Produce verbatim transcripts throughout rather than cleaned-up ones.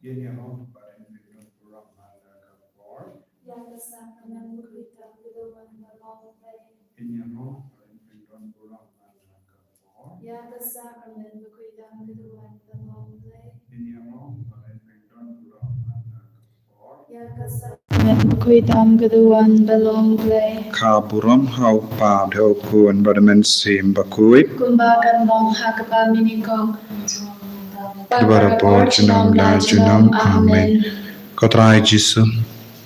Ïa ka sakramen bakhuid tam ka duwan ba long Blei. Ïa ka sakramen bakhuid tam ka duwan ba long Blei. Ïa ka sakramen bakhuid tam ka duwan ba long Blei. Kha burom ha u Kpa bad ha u Khun bad ha u Mynsiem Bakhuid. Kumba kan long ha kaba mynnyngkong. Dei barabor junom la junom. Amen. Ko Trai Jisu,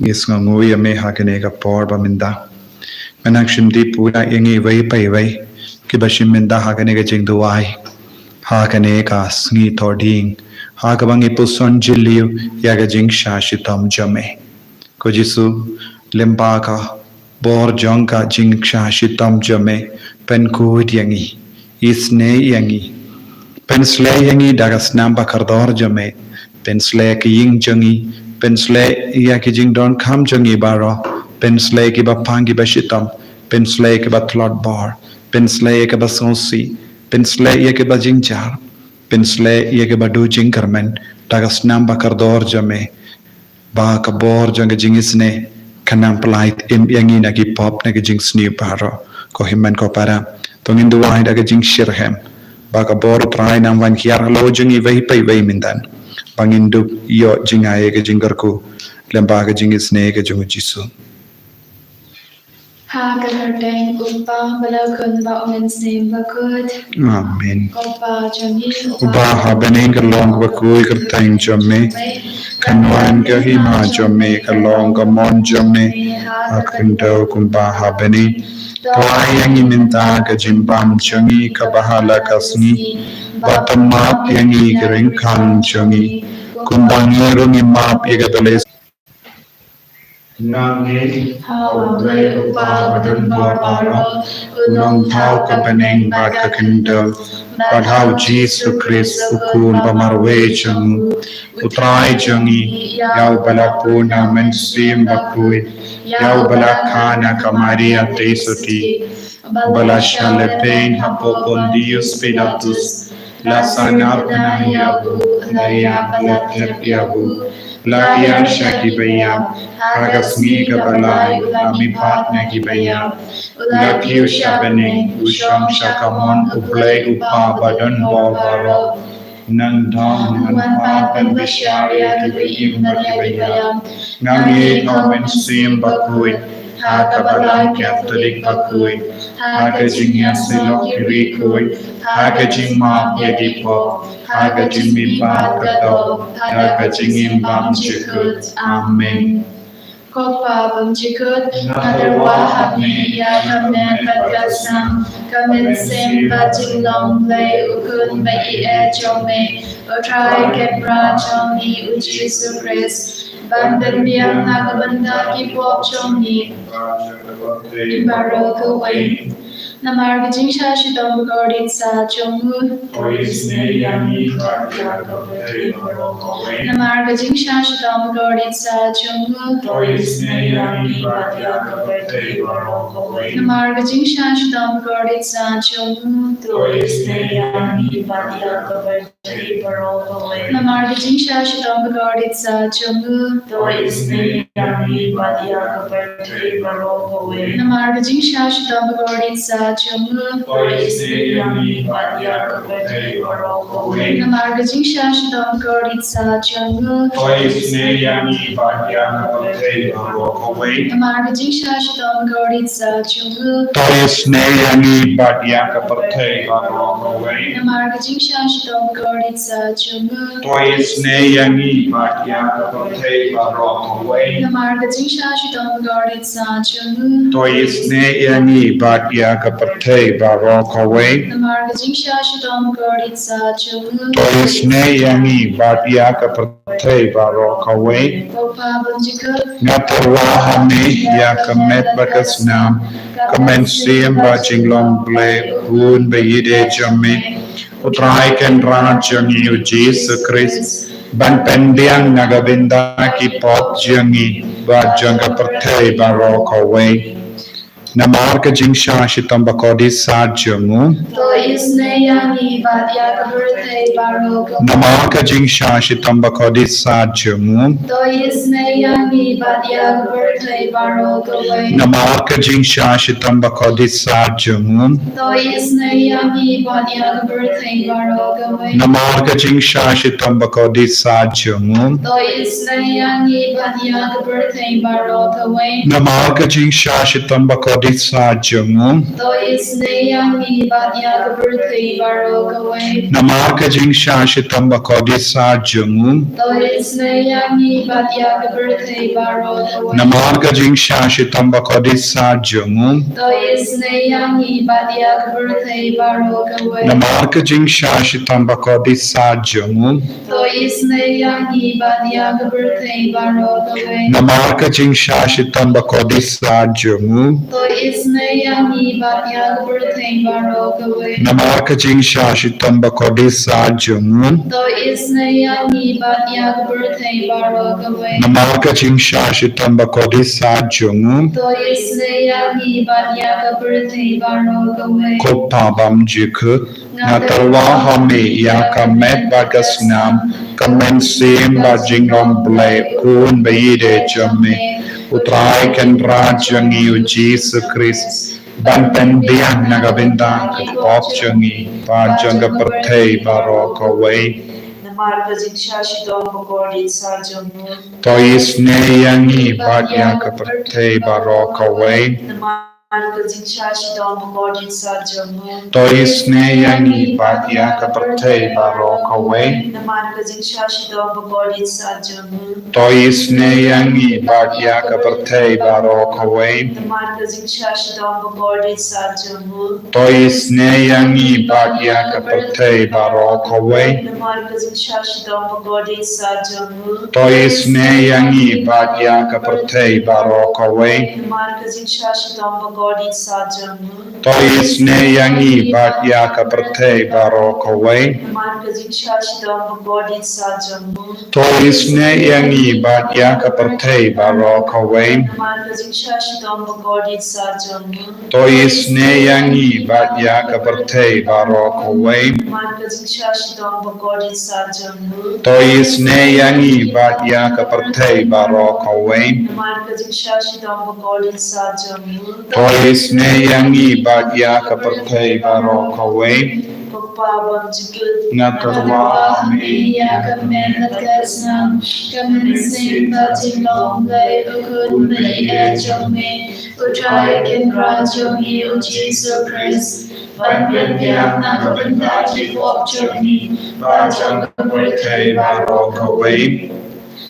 ngi sngewnguh ïa me ha kane ka por ba mynta. Me nang shim dih pura ïa ngi iwei pa iwei kiba shim bynta ha kane ka jingduwai, ha kane ka sngi Thohdieng, ha kaba ngi puson jylliew ïa ka jingshah shitom jong me. Ko Jisu, lyngba ka bor jong ka jingshah shitom jong me, pynkhuid ïa ngi, isynei ïa ngi. Pynsleh ïa ngi da ka snam ba kordor jong me. Pynsleh ïa ki ïing jong ngi. Pynsleh ïa ki jingdonkam jong ngi baroh. Pynsleh ïa kiba pang kiba shitom. Pynsleh ïa kiba tlot bor. Pynsleh ïa kiba sngewsih. Pynsleh ïa kiba jynjar. Pynsleh ïa kiba duh jingkyrmen da ka snam ba kordor jong me. Ba ka bor jong ka jingisynei kan nang pyllait im ïa ngi na ki pop na ka jingsniew baroh. Ko hynmen ko para, to ngin duwai da ka jingshitrhem ba ka bor u Trai nang wan hiar halor jong ngi iwei pa iwei mynta, ba ngin dup ïoh jngai ïa ka jingkyrkhu lyngba ka jingisynei ka jong u Jisu. Ha ka kyrteng u Kpa bad u Khun bad u Mynsiem Bakhuid. Amen. Ko Pa jong ngi uba ha bneng, ka long kaba khuid ka kyrteng jong me. Kan wan ka hima jong me, ka long ka mon jong me ha ka khyndew kumba ha bneng. To ai ïa ngi mynta ka jingbam jong ngi kaba ha la ka sngi. Bad to map ïa ngi ki ryngkang jong ngi, kumba ngi ruh ngi map ïa kito kiba leh. Nangta ha U Blei U Kpa badonbor baroh, U Nongthaw ka bneng bad ka khyndew, bad ha U Jisu Khrist U Khun ba marwei jong U Trai jong ngi, ïa uba la pun na U Mynsiem Bakhuid, ïa uba la kha na ka Maria Theisotti, ba la shah lehbeiñ hapoh Pontius Pilatus, la sahnarphna ïa u, la ïap, la tep ïa u, la ïaid sha kiba ïap, ha ka sngi kaba lai u la mihpat na kiba ïap, u la kiew sha bneng, u shong sha kamon U Blei U Kpa badonbor baroh. Nangta un wan pat ban bishar ïa kiba im bad kiba ïap. Nga ngeit ha U Mynsiem Bakhuid, ha ka Balang Katholik bakhuid, ha ka jingïasyllok ki riewkhuid, ha ka jingmap ïa ki pop, ha ka jingmihpat ka doh, ha ka jingim bymjukut. Amen. Ko Pa bymjukut, nga tyrwa ha me ïa ka met bad ka snam, ka mynsiem bad jinglong Blei U Khun ba ïeit jong me, U Trai Kynrad jong ngi U Jisu Khrist, ban pynbiang na ka bynta ki pop jong ngi. Baroh kawei. Namar ka jingshah shitom bakordit sah jong u. To isynei ïa ngi bad ïa ka pyrthei baroh kawei. Namar ka jingshah shitom bakordit sah jong u. To isynei ïa ngi bad ïa ka pyrthei baroh kawei. Namar ka jingshah shitom bakordit sah jong u. To isynei ïa ngi bad ïa ka pyrthei baroh kawei. Namar ka jingshah shitom bakordit sah jong u. To isynei ïa ngi bad ïa ka pyrthei baroh kawei. Namar ka jingshah shitom bakordit sah jong u. To isynei ïa ngi bad ïa ka pyrthei baroh kawei. Namar ka jingshah shitom bakordit sah jong u. To isynei ïa ngi bad ïa ka pyrthei baroh kawei. Namar ka jingshah shitom bakordit sah jong u. To isynei ïa ngi bad ïa ka pyrthei baroh kawei. Namar ka jingshah shitom bakordit sah jong u. To isynei ïa ngi bad ïa ka pyrthei baroh kawei. Namar ka jingshah shitom bakordit sah jong u. To isynei ïa ngi bad ïa ka pyrthei baroh kawei. Namar ka jingshah shitom bakordit sah jong u. To isynei ïa ngi bad ïa ka pyrthei baroh kawei. Ko Pa bymjukut. Nga tyrwa ha me ïa ka met bad ka snam, ka mynsiem bad jinglong Blei U Khun ba ïeit jong me, U Trai Kynrad jong ngi U Jisu Khrist, ban pynbiang na ka bynta ki pop jong ngi bad jong ka pyrthei baroh kawei. Namar ka jingshah shitom bakordit sat jong u. To isynei ïa ngi bad ïa ka pyrthei baroh kawei. Namar ka jingshah shitom bakordit sat jong u. To isynei ïa ngi bad ïa ka pyrthei baroh kawei. Namar ka jingshah shitom bakordit sat jong u. To isynei ïa ngi bad ïa ka pyrthei baroh kawei. Namar ka jingshah shitom bakordit sat jong u. To isynei ïa ngi bad ïa ka pyrthei baroh kawei. Namar ka jingshah shitom bakordit sat jong u. To isynei ïa ngi bad ïa ka pyrthei baroh kawei. Namar ka jingshah shitom bakordit sat jong u. To isynei ïa ngi bad ïa ka pyrthei baroh kawei. Namar ka jingshah shitom bakordit sat jong u. To isynei ïa ngi bad ïa ka pyrthei baroh kawei. Namar ka jingshah shitom bakordit sat jong u. To isynei ïa ngi bad ïa ka pyrthei baroh kawei. Namar ka jingshah shitom bakordit sat jong u. To isynei ïa ngi bad ïa ka pyrthei baroh kawei. Namar ka jingshah shitom bakordit sat jong u. To isynei ïa ngi bad ïa ka pyrthei baroh kawei. Namar ka jingshah shitom bakordit sat jong u. To isynei ïa ngi bad ïa ka pyrthei baroh kawei. Ko Pa bymjukut, nga tyrwa ha me ïa ka met bad ka snam, ka mynsiem bad jinglong Blei u Khun baïeit jong me, U Trai Kynrad jong ngi U Jisu Khrist, ban pynbiang na ka bynta ki pop jong ngi bad jong ka pyrthei baroh kawei. Namar ka jingshah shitom bakordit sat jong u. To isynei ïa ngi bad ïa ka pyrthei baroh kawei. Namar ka jingshah shitom bakordit sat jong u. To isynei ïa ngi bad ïa ka pyrthei baroh kawei. Namar ka jingshah shitom bakordit sat jong u. To isynei ïa ngi bad ïa ka pyrthei baroh kawei. Namar ka jingshah shitom bakordit sat jong u. To isynei ïa ngi bad ïa ka pyrthei baroh kawei. Namar ka jingshah shitom bakordit sat jong u. To isynei ïa ngi bad ïa ka pyrthei baroh kawei. Namar ka jingshah shitom bakordit sat jong u. To isynei ïa ngi bad ïa ka pyrthei baroh kawei. Namar ka jingshah shitom bakordit sat jong u. To isynei ïa ngi bad ïa ka pyrthei baroh kawei. Namar ka jingshah shitom bakordit sat jong u. To isynei ïa ngi bad ïa ka pyrthei baroh kawei. Namar ka jingshah shitom bakordit sat jong u. To isynei ïa ngi bad ïa ka pyrthei baroh kawei. Namar ka jingshah shitom bakordit sat jong u. To isynei ïa ngi bad ïa ka pyrthei baroh kawei. Ko Pa bymjukut, nga tyrwa ha me ïa ka met bad ka snam, ka mynsiem bad jinglong Blei u Khun baïeit jong me, U Trai Kynrad jong ngi U Jisu Khrist, ban pynbiang na ka bynta ki pop jong ngi bad jong ka pyrthei baroh kawei.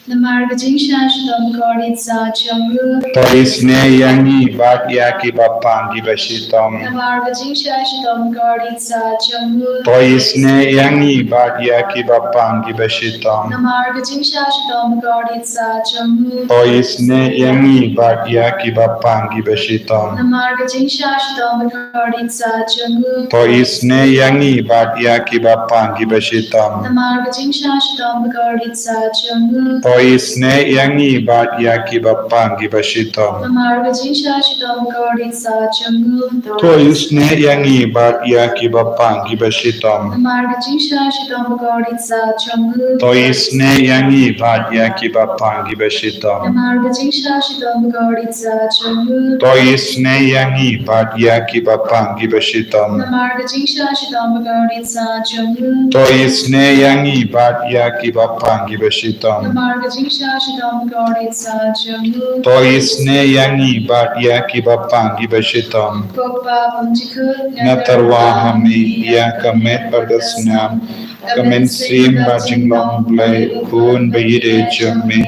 Namar ka jingshah shitom bakordit sat jong u. To isynei ïa ngi bad ïa kiba pang kiba shitom. Namar ka jingshah shitom bakordit sat jong u. To isynei ïa ngi bad ïa kiba pang kiba shitom. Namar ka jingshah shitom bakordit sat jong u. To isynei ïa ngi bad ïa kiba pang kiba shitom. Namar ka jingshah shitom bakordit sat jong u. To isynei ïa ngi bad ïa kiba pang kiba shitom. Namar ka jingshah shitom bakordit sat jong u. To isynei ïa ngi bad ïa kiba pang kiba shitom. Namar ka jingshah shitom bakordit sat jong u. To isynei ïa ngi bad ïa kiba pang kiba shitom. Namar ka jingshah shitom bakordit sat jong u. To isynei ïa ngi bad ïa kiba pang kiba shitom. Namar ka jingshah shitom bakordit sat jong u. To isynei ïa ngi bad ïa kiba pang kiba shitom. Namar ka jingshah shitom bakordit sat jong u. To isynei ïa ngi bad ïa kiba pang kiba shitom. Namar ka jingshah shitom bakordit sat jong u. To isynei ïa ngi bad ïa kiba pang kiba shitom. Ko Pa bymjukut, nga tyrwa ha me ïa ka met bad ka snam, ka mynsiem bad jinglong Blei u Khun baïeit jong me,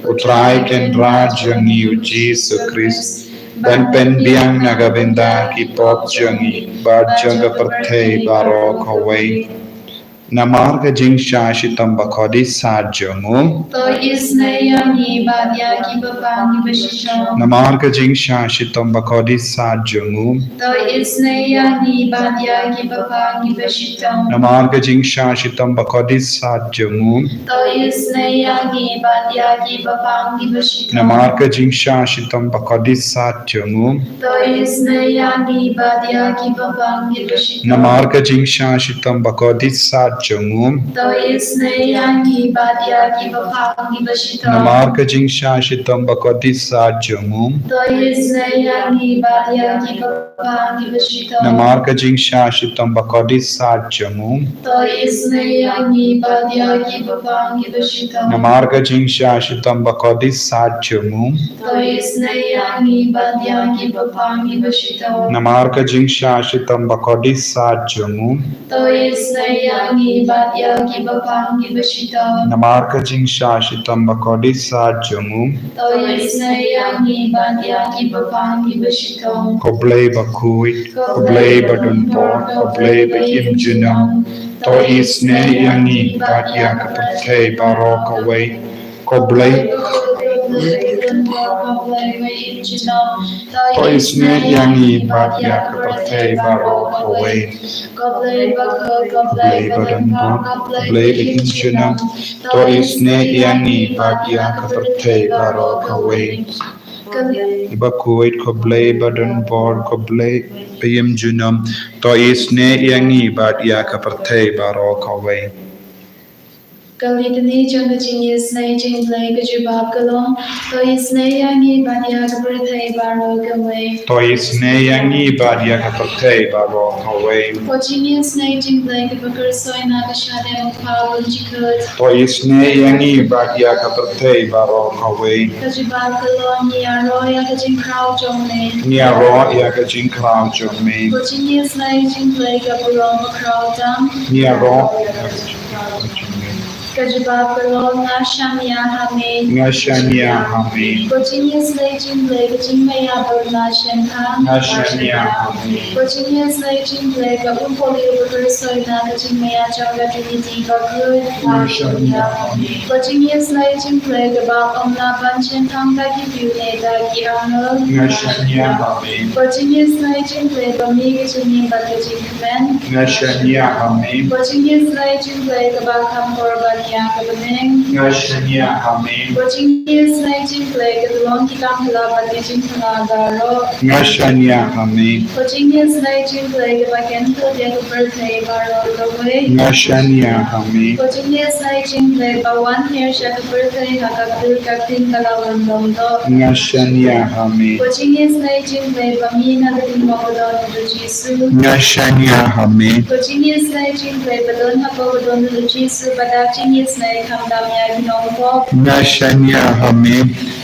U Trai Kynrad jong ngi U Jisu Khrist, ban pynbiang na ka bynta ki pop jong ngi bad jong ka pyrthei baroh kawei. Namar ka jingshah shitom bakordit sat jong u. To isynei ïa ngi bad ïa ki bapang ki bashitom. Namar ka jingshah shitom bakordit sat jong u. To isynei ïa ngi bad ïa ki bapang ki bashitom. Namar ka jingshah shitom bakordit sat jong u. To isynei ïa ngi bad ïa ki bapang ki bashitom. Namar ka jingshah shitom bakordit sat jong u. To isynei ïa ngi bad ïa ki bapang ki bashitom. Namar ka jingshah shitom bakordit sat jong u. To isynei ïa ngi bad ïa ki bapang ki bashitom. Namar ka jingshah shitom bakordit sat jong u. To isynei ïa ngi bad ïa ki bapang ki bashitom. Namar ka jingshah shitom bakordit sat jong u. To isynei ïa ngi bad ïa ki bapang ki bashitom. Namar ka jingshah shitom bakordit sat jong u. To isynei ïa ngi bad ïa ki bapang ki bashitom. Namar ka jingshah shitom bakordit sat jong u. To isynei ïa ngi bad ïa ki bapang ki bashitom. Namar ka jingshah shitom bakordit sat jong u. To isynei ïa ngi bad ïa ki bapang ki bashitom. Ko Blei bakhuid, ko Blei badonbor, ko Blei baim junom. To isynei ïa ngi bad ïa ka pyrthei baroh kawei. Ko Blei, to isynei ïa ngi bad ïa ka pyrthei baroh kawei. Ko Blei bakhuid, ko Blei badonbor, ko Blei baim junom. To isynei ïa ngi bad ïa ka pyrthei baroh kawei. Ko Blei bakhuid, ko Blei badonbor, ko Blei baim junom. To isynei ïa ngi bad ïa ka pyrthei baroh kawei. Ka Litany jong ka jingisynei jong U Blei. Ka jubab ka long: To isynei ïa ngi bad ïa ka pyrthei baroh kawei. To isynei ïa ngi bad ïa ka pyrthei baroh kawei. Ka jingisynei jong U Blei kaba kyrsoi na ka shadem U Kpa Bymjukut. To isynei ïa ngi bad ïa ka pyrthei baroh kawei. Ka jubab ka long: Ngi ïaroh ïa ka jingkhraw jong me. Ngi ïaroh ïa ka jingkhraw jong me. Ka jingisynei jong U Blei kaba long bakhraw tam. Ngi ïaroh ïa ka jingkhraw jong me. Ka jubab ka long: Nga shaniah ha me. Nga shaniah ha me. Ka jingisynei jong U Blei ka jingmaïa ba la shemphang. Nga shaniah ha me. Ka jingisynei jong U Blei ka um pohliew ba kyrsoi na ka jingmaïa jong ka Trinity bakhuid. Nga shaniah ha me. Ka jingisynei jong U Blei kaba ym lah ban shemphang da ki briew ne da ki angel. Nga shaniah ha me. Ka jingisynei jong U Blei ba mih ka jingim bad ka jingkmen. Nga shaniah ha me. Ka jingisynei jong U Blei kaba kham por ban ïa ka bneng. Nga shaniah ha me. Ka jingisynei jong U Blei ka long ki kam phylla bad ki jingphylla baroh. Nga shaniah ha me. Ka jingisynei jong U Blei kaba kynthut ïa ka pyrthei baroh kawei. Nga shaniah ha me. Ka jingisynei jong U Blei ba wan hiar sha ka pyrthei ha ka kti ka ktien ba la wan long doh. Nga shaniah ha me. Ka jingisynei jong U Blei ba mih na ka diengphna ba don u Jisu. Nga shaniah ha me. Ka jingisynei jong U Blei ba don hapoh ka dohnud u Jisu, ba da ka jingisynei khamtam ïa ki nongpop. Nga shaniah ha me.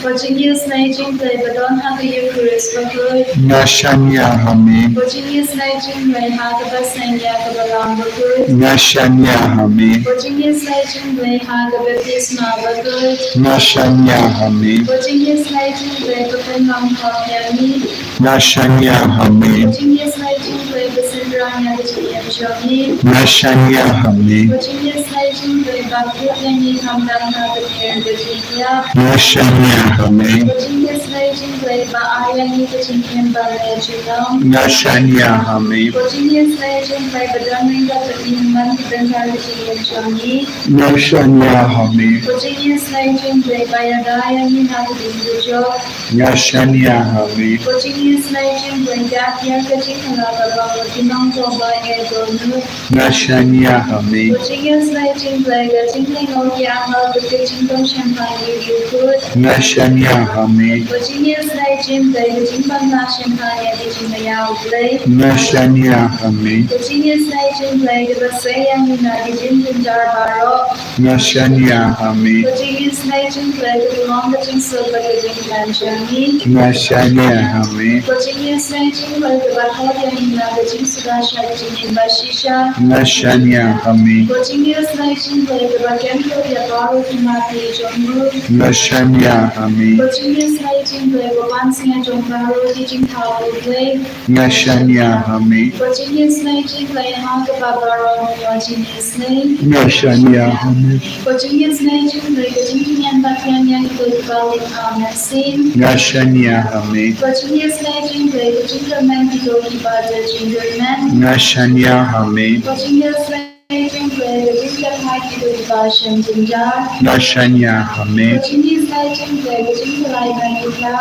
Ka jingisynei jong U Blei ba don ha ka Eukharist bakhuid. Nga shaniah ha me. Ka jingisynei jong U Blei ha kaba seng ïa ka Balang bakhuid. Nga shaniah ha me. Ka jingisynei jong U Blei ha ka baptisma bakhuid. Nga shaniah ha me. Ka jingisynei jong U Blei ba pynlong khop ïa ngi. Nga shaniah ha me. Ka jingisynei jong U Blei ba synran ïa ka jingim jong ngi. Nga shaniah ha me. Ka jingisynei jong U Blei ba kit ïa ngi khamtam ha ka mier ka jingïap. Nga shaniah ha me. Ka jingisynei jong U Blei ba ai ïa ngi ka jingim ban leit junom. Nga shaniah ha me. Ka jingisynei jong U Blei ba don ryngkat bad ngi man ka bynta ka jingim jong ngi. Nga shaniah ha me. Ka jingisynei jong U Blei ba ïada ïa ngi na ka ding ka jong. Nga shaniah ha me. Ka jingisynei jong U Blei ka ïa ka jingkylla ka bang ki nongthoh ba ïa dohnud. Nga shaniah ha me. Ka jingisynei jong U Blei ka jinglyngngoh ki angel bad ka jingpynshemphang ïa ki bakhuid. Nga shaniah ha me. Ka jingisynei jong U Blei ka jingpynlah shemphang ïa ki jingmaïa U Blei. Nga shaniah ha me. Ka jingisynei jong U Blei kaba sei ïa ngi na ki jingjynjar baroh. Nga shaniah ha me. Ko jingïaseng jong U Blei, to pynlong ka jingsuk bad ka jingkmen jong ngi. Nga shaniah ha me. Ko jingïaseng jong U Blei, to pynheh ïa ngi na ka jingsuda sha ka jingim bashisha. Nga shaniah ha me. Ko jingïaseng jong U Blei, to pynkheiñ ïa baroh ki maphi jong u. Nga shaniah ha me. Ko jingïaseng jong U Blei, to pansngiat jong baroh ki jingthaw U Blei. Nga shaniah ha me. Ko jingïaseng jong U Blei, ha kaba baroh ngi ïoh jingïaseng. Nga shaniah ha me. Ko jingïaseng jong U Blei, ko jingkynnoh bad kynnoh ïa kito kiba lim ha mynsiem. Nga shaniah ha me. Ko jingïaseng jong U Blei, ko jingkyrmen ïa kito kiba don jingkyrmen. Nga shaniah ha me. Ko jingïaseng jong U Blei, ko jingkyrmen ïa kito kiba shem jynjar. Nga shaniah ha me. Ko jingïaseng jong U Blei, ko jingkyrmen ïa kito.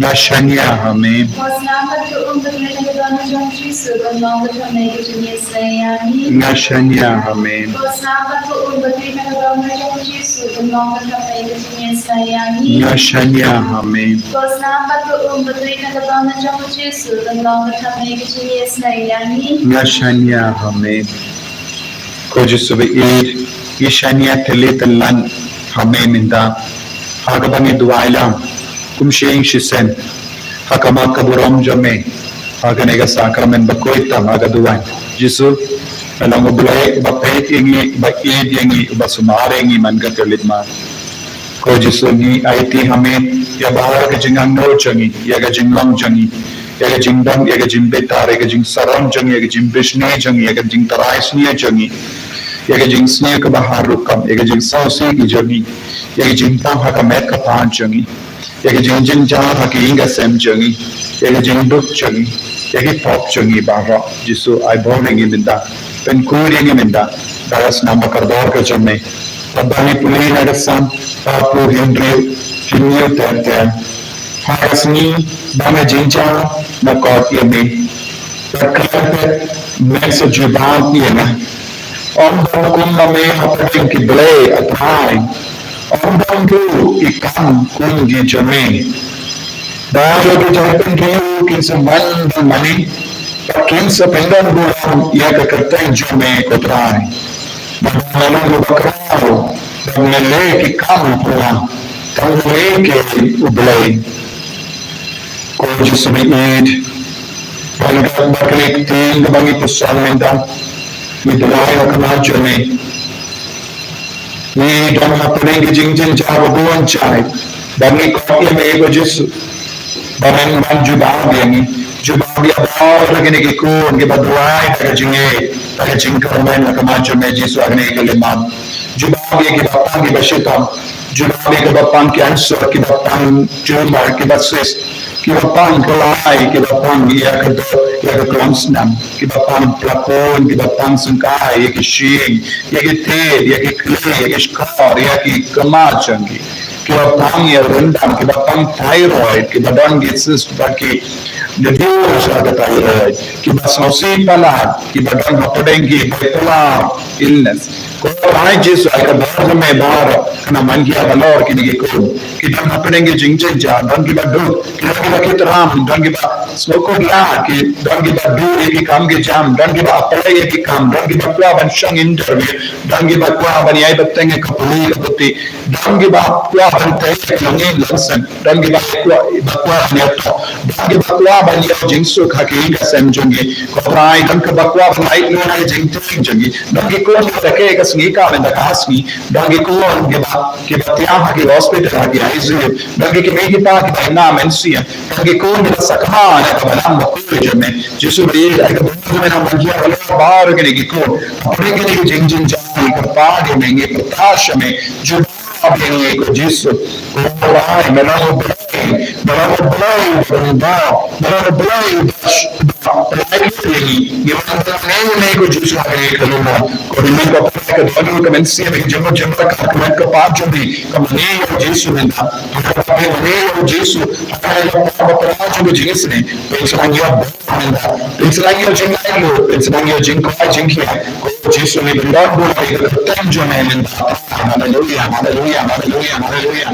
Nga shaniah ha me. Ko snam bad ko um bad ko ïa ka dohnud jong U Jisu, pynlong bad ha me ka jingïaseng ïa ngi. Nga shaniah ha me. Ko snam bad ko um bad ko ïa ka dohnud jong U Jisu, pynlong bad ha me ka jingïaseng ïa ngi. Nga shaniah ha me. Ko snam bad ko um bad ko ïa ka dohnud jong U Jisu, pynlong bad ha me ka jingïaseng ïa ngi. Nga shaniah ha me. Ko Jisu ba ïeit, ngi shaniah thylli thyllan ha me mynta. Ha kaba ngi duwai lang kum shi ïing shi sem ha khmat ka burom jong me, ha kane ka sakramen ba khuid tam ha ka duwan. Jisu, me long U Blei uba peit ïa ngi, uba ïeit ïa ngi, uba sumar ïa ngi man ka khyllipmat. Ko Jisu, ngi aiti ha me ïa baroh ka jingangnud jong ngi, ïa ka jinglong jong ngi, ïa ka jingdon, ïa ka jingbitar, ïa ka jingsarong jong ngi, ïa ka jingbishni jong ngi, ïa ka jingtharai sniew jong ngi, ïa ka jingsniew kaba har rukom, ïa ka jingsngewsih jong ngi, ïa ka jingpang ha ka met ka phad jong ngi, ïa ka jingjynjar ha ka ïing ka sem jong ngi, ïa ka jingduk jong ngi, ïa ki pop jong ngi baroh. Jisu, ai bor ïa ngi mynta, pynkhuid ïa ngi mynta da ka snam ba kordor ka jong me. Bad ba ngi pule na ka Salm arphew hynriew, hynñiew ter ter. Ha ka sngi ba nga jynjar, nga khot ïa me, bad khlem pep men sa jubab ïa nga. Ym don kum ma me hapdeng ki blei, A Trai. Ym don ruh ki kam kum ki jong me. Baroh ki jait bynriew kin sa wan bad ma me, bad kin sa pyndonburom ïa ka kyrteng jong me, ko Trai. Bad nga long uba khraw, bad nga leh ki kam pura, tang me keiñ U Blei. Ko Jisu ba ïeit, ryngkat bad kane ka ktien kaba ngi pyrshang mynta, ngi duwai ha khmat jong me. Ngi don hapdeng ki jingjynjar ba bun jait, bad ngi khot ïa me, ko Jisu, ba men ban jubab ïa ngi. Jubab ïa baroh kine ki khun kiba duwai da ka jingïeit, da ka jingkyrmen ha khmat jong me, Jisu, ha kane ka khyllipmat. Jubab ïa kiba pang, kiba shitom. Jubab ïa kiba pang cancer, kiba pang tumor, kiba cyst, kiba pang kalai, kiba pang ïa ka doh, ïa ka klong snam, kiba pang plakun, kiba pang syngkai, ïa ki shyieng, ïa ki thied, ïa ki khlieh, ïa ki shkor, ïa ki khmat jong ki. Kiba pang ïa u ryndang, kiba pang thyroid, kiba don ki cyst bad ki dei sha ka thyroid, kiba sngewsih palat, kiba don hapdeng ki bipolar illness. Ko Trai Jisu, ai ka bor jong me baroh kan ym mangkhia halor kine ki khun. Ki don hapdeng ki jingjynjar, don kiba duk, ki don kiba kit ram, don kiba sngewkhuslai, ki don kiba duh ïa ki kam ki jam, don kiba apply ïa ki kam, don kiba kwah ban shong interview, don kiba kwah ban ïai bteng ïa ka pule ka puthi, don kiba kwah ban tei ïa ka longïing longsem, don kiba kwah, ba kwah ban ïatoh, don kiba kwah ban ïoh jingsuk ha ka ïing ka sem jong ki. Ko Trai, don kiba kwah ban lait noh na ka jingtieng jong ki. Don ki khun kiba da keh ka sngi ka mynta ka sngi. Don ki khun kiba, kiba thiah ha ki hospital, ha ki I C U. Don ki kmie ki kpa kiba ïa na mynsiem. Don ki khun kiba sakma na ka balang bakhuid jong me. Jisu ba ïeit, ai ka bor jong me nang ban jia halor baroh kine ki khun. Hapdeng kine ki jingjynjar, ngi kyrpad ïa me, ngi pyrta sha me. Jubab ïa ngi, ko Jisu. Ko Trai, me long U Blei, me long U Blei uba don bor, me long U Blei uba, uba pynlait ïa ngi. Ngi wan ban ïeng ïa me, ko Jisu, ha kane ka lum. Ko Trai, ko Trai, ka dohnud ka mynsiem, ka jingmut jingpyrkhat, ka met ka phad jong me, ka mane ïa u Jisu mynta. Ka mane ïa u Jisu, ha kane ka por ba para jong ka jingisynei. Pynshai ïa u Blei mynta. Pynshai ïa u jinglaitluid, pynshai ïa u jingkwah jingkhiah. Ko Jisu, ngi pyndonkam ïa ka kyrteng jong me mynta. Haleluia, haleluia, haleluia, haleluia.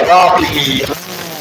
Haleluia.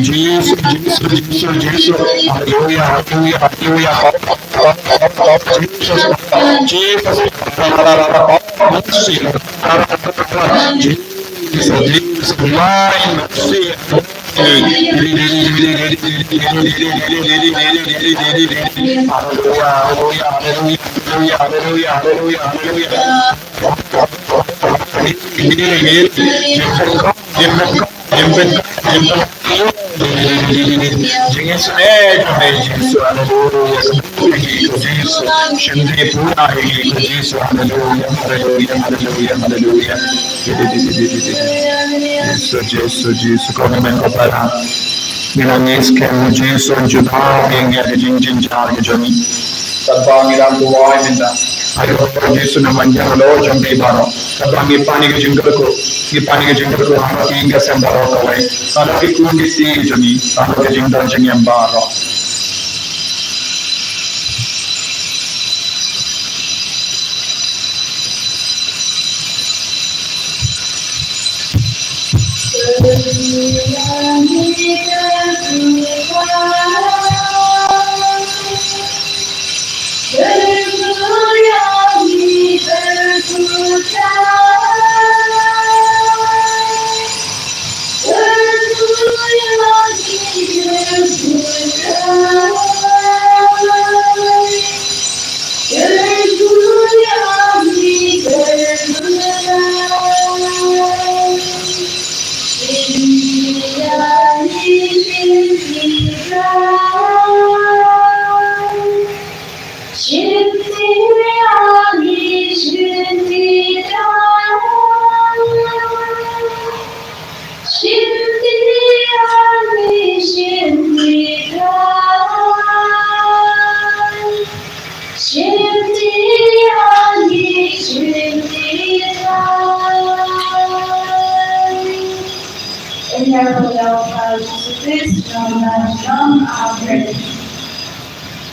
Jesus, Jesus, Jesus, Jesus. Hallelujah, hallelujah, hallelujah. Jesus, Jesus. Mercy. Jesus, Jesus. Mercy. Hallelujah, hallelujah, hallelujah, hallelujah. Jisu, Jisu, Jisu, kong men ko para. Ngi la ngeit skhem Jisu, juda ïa ka jingjynjar ka jong ngi. Katba ngi dang duwai mynta, ai ko Jisu, na man ïa la jong ngi baroh. Katba ngi pan ïa ka jingkyrkhu, ngi pan ïa ka jingkyrkhu ha ka ïing ka sem baroh kawei. Sa da ki khun ki kti jong ngi, sa da ka jingdon jingem baroh. Amen.